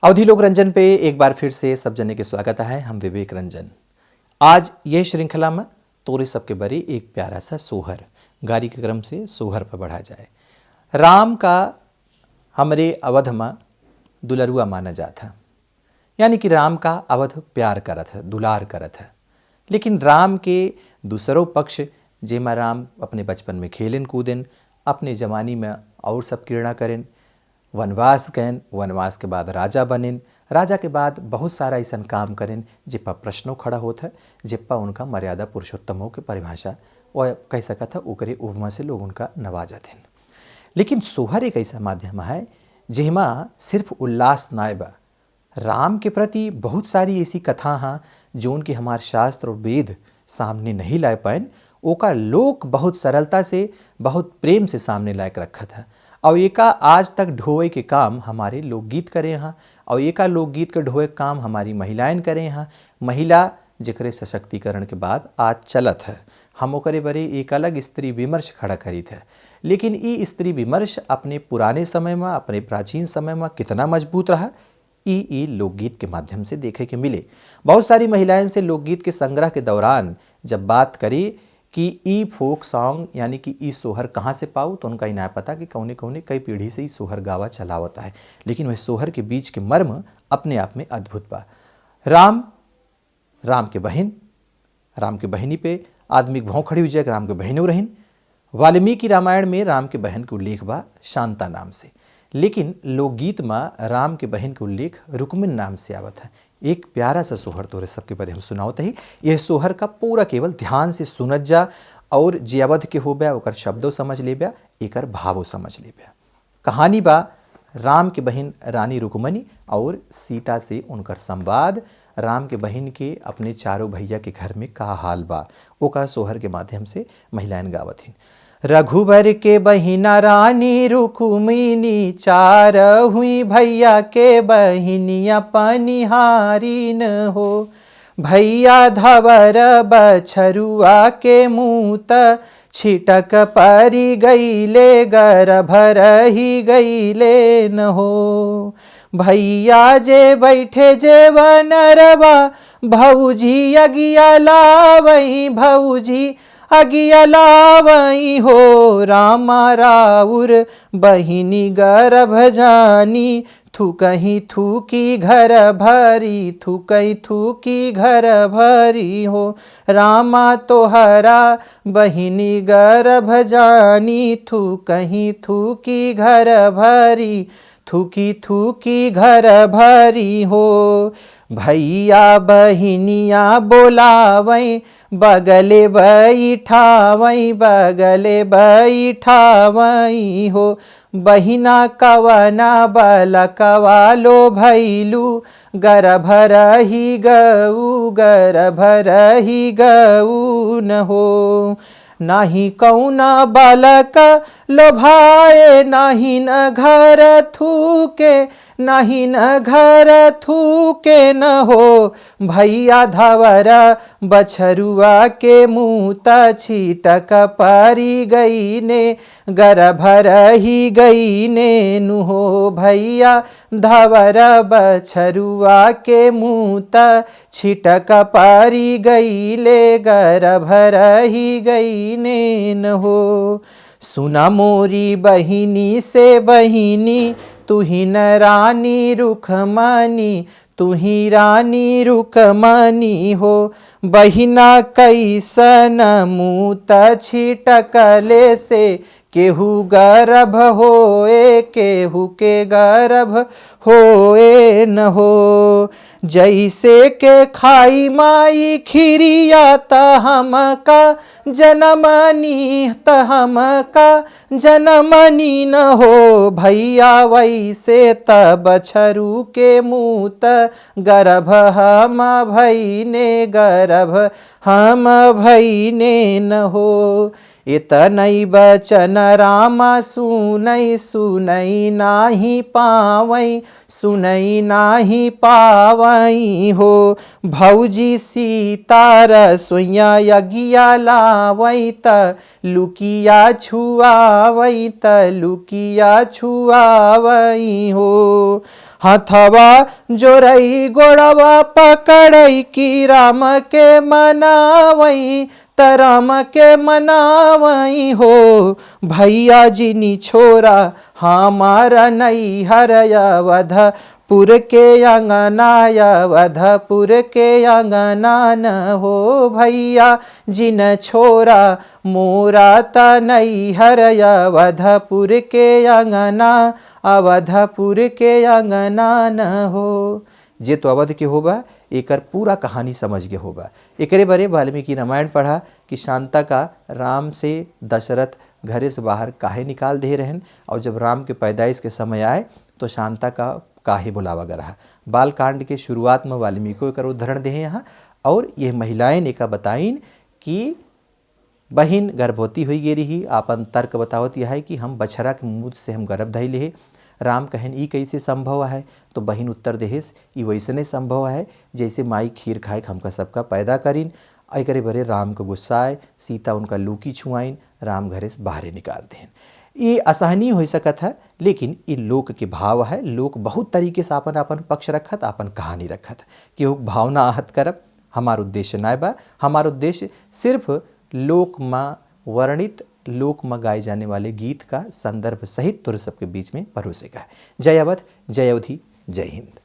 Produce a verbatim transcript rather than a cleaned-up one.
अवधी लोक रंजन पे एक बार फिर से सब जने के स्वागत है। हम विवेक रंजन। आज ये श्रृंखला में तोरे सबके बरे एक प्यारा सा सोहर, गारी के क्रम से सोहर पर बढ़ा जाए। राम का हमरे अवध में दुलरुआ माना जात है, यानी कि राम का अवध प्यार करत है, दुलार करत है। लेकिन राम के दूसरो पक्ष, जेमा राम अपने बचपन में खेलेन कूदेन, अपने जवानी में और सब क्रीड़ा करेन, वनवास गएन, वनवास के बाद राजा बनेन, राजा के बाद बहुत सारा अइसन काम करेन, जिप्पा प्रश्नो खड़ा होत है, जिप्पा उनका मर्यादा पुरुषोत्तमो के परिभाषा, और कह सकत है, ओकरे उपमा से लोग उनका नवाजत हैं। लेकिन सोहर एक ऐसा माध्यम है, जेमा सिर्फ उल्लास नाय बा। राम के प्रति बहुत सारी ऐसी कथा हाँ, जो उनके हमार शास्त्र और वेद सामने नहीं लाए पाएन, ओका लोक बहुत सरलता से, बहुत प्रेम से सामने लायक रखत है। और एका आज तक ढोए के काम हमारे लोकगीत करे हाँ, और एका लोकगीत के ढोए के काम हमारी महिलाएं करे हाँ। महिला जेकरे सशक्तिकरण के बाद आज चलत है, हम ओकरे बरे एक अलग स्त्री विमर्श खड़ा करीत है। लेकिन ई स्त्री विमर्श अपने पुराने समय में, अपने प्राचीन समय में कितना मजबूत रहा, ई, ई लोकगीत के माध्यम से देखे के मिले। बहुत सारी महिलाएं से लोकगीत के संग्रह के दौरान जब बात करी कि ई फोक सॉन्ग यानी कि ई सोहर कहाँ से पाऊ, तो उनका ही ना पता कि कौने कौने कई पीढ़ी से ई सोहर गावा चलावत है। लेकिन वह सोहर के बीच के मर्म अपने आप में अद्भुत बा। राम, राम के बहिन, राम के बहिनी पे आदमी के भौं खड़ी हो जाए कि राम के बहिनो रहिन। वाल्मीकि रामायण में राम के बहन के उल्लेख बा शांता नाम से, लेकिन लोकगीत में राम के बहन के उल्लेख रुक्मिन नाम से आवत है। एक प्यारा सा सोहर तोरे सबके बरे हम सुनावत ही। यह सोहर का पूरा केवल ध्यान से सुनत जा और जे अवध के हो बा ओकर शब्दों समझ ले बा, एकर भावों समझ ले बा। कहानी बा राम के बहिन रानी रुक्मणी और सीता से उनकर संवाद, राम के बहिन के अपने चारों भैया के घर में का हाल बा, ओका सोहर के माध्यम से महिलाएं गावत हिन। रघुबर के बहिना रानी रुक्मिणी, चार हुई भैया के बहिनिया पनिहारिन हो। भैया धवर बछरुआ के मूत, छिटक परि गईले, गर्भ रहि गईले न हो। भैया जे बैठे जे वनरवा, भौजी अगिया लावई, भौजी अगिया लावई हो। रामा राउर बहिनी गर्भ जानी, थूकहीं थूकी घर भरी, थूकहीं थूकी घर भरी हो। रामा तोहरा बहिनी गर्भ जानी, थूकहीं थूकी घर भरी, थूकी थूकी घर भरी हो। भैया बहिनिया बोलावई, बगले बैठावई, बगले बैठावई हो। बहिना कवना बलकवा लो भैलू, गर्भ रही गऊ, गर्भ रही गऊ न हो। नाही कौना बलक लोभाए, नाही न घर थूके, नाही न घर थूके न हो। भैया धवर बछरुआ के मूत, छिटक परि गईने, गर्भ रहि गईने नु हो। भैया धवर बछरुआ के मूत, छिटक परि गईले, गर्भ रहि गईने न हो। सुना मोरी बहिनी से बहिनी, तुहिन रानी रुक्मणी, तुही रानी रुक्मणी हो। बहिना कइसन मूत छिटकले से, केहू गर्भ होए, केहू के गर्भ होए न हो। जैसे के खाई माई खिरिया, त हमका जनमनी, त हमका जनमनी न हो। भैया वैसे त बछरू के मूत, गर्भ हम भैने, गर्भ हम भैने न हो। एतनई बचन राम सुनई, सुनई नाही पावई, सुनई नाही पावई हो। भौजी सीता रसोइया अगिया लावई त लुकिया छुआवई त लुकिया छुआवई हो। हथवा जोरई गोड़वा पकड़ई कि राम के मनावई त राम के मनावई हो। भैया जिनी छोरा हमारा नैहर अवधपुर के अंगना, अवधपुर के अंगना न हो। भैया जिन छोरा मोरा त नैहर अवधपुर के अंगना, अवधपुर के अंगना न हो। जे तो अवध के होबा, एकर पूरा कहानी समझ के होबा। एकरे बारे वाल्मीकि रामायण पढ़ा कि शांता का राम से दशरथ घरे से बाहर काहे निकाल दे रहन, और जब राम के पैदाइश के समय आए तो शांता का काहे बुलावा ग रहा। बालकांड के शुरुआत में वाल्मीकि एकर उदाहरण देहे यहाँ, और ये महिलाएं ने का बताइन कि बहिन गर्भवती हुई गे रही, आपन तर्क बतावत यह है कि हम बछरा के मूत से हम गर्भ धइले हे। राम कहन, "ई कैसे संभव है?" तो बहिन उत्तर देहेस, "ई वैसने संभव है जैसे माई खीर खाए के हमका सबका पैदा करिन।" एकरे बरे राम के गुस्सा आए, सीता उनका लूकी छुआइन, राम घरे से बाहरे निकाल देहन। ये असहनीय हो सकत है, लेकिन ई लोक के भाव है। लोक बहुत तरीके से आपन आपन पक्ष रखत, आपन कहानी रखत। केहू के भावना आहत करब हमार उद्देश्य नाय बा। हमार उद्देश्य सिर्फ लोक मा वर्णित, लोक मा गाए जाने वाले गीत का संदर्भ सहित तोरे सबके बीच में परोसे का है। जय अवध, जय अवधी, जय हिंद।